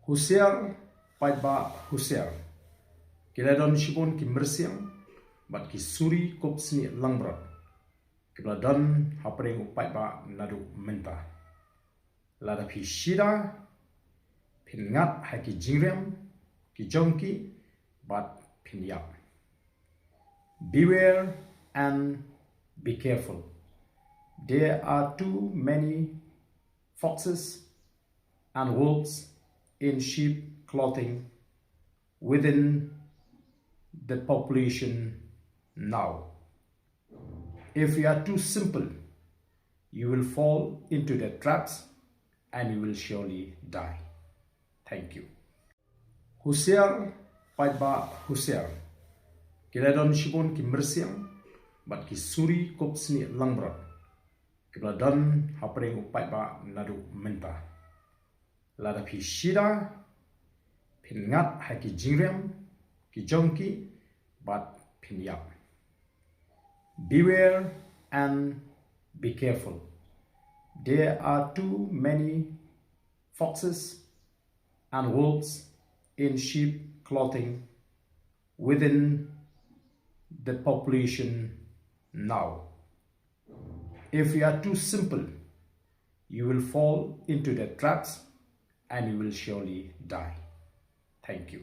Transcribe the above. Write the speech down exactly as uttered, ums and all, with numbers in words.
Husiar, paidbah husiar. Ki la don shibun ki myrsiang bad ki suri kup snieh langbrot kiba la don hapdeng u paidbah naduh mynta. Lada phi shida, phin ngat ha ki jingriam ki jong ki bad phin ïap. Beware and be careful. There are too many foxes and wolves in sheep clothing within the population now. If you are too simple, you will fall into their traps and you will surely die. Thank you. Husiar, paidbah husiar. Ki la don shibun ki myrsiang bad ki suri kup snieh langbrot kiba la don hapdeng u paidbah naduh mynta. Lada phi shida, phin ngat ha ki jingriam ki jong ki bad phin ïap. Beware and be careful. There are too many foxes and wolves in sheep clothing within the population now. If you are too simple, you will fall into their traps and you will surely die. Thank you.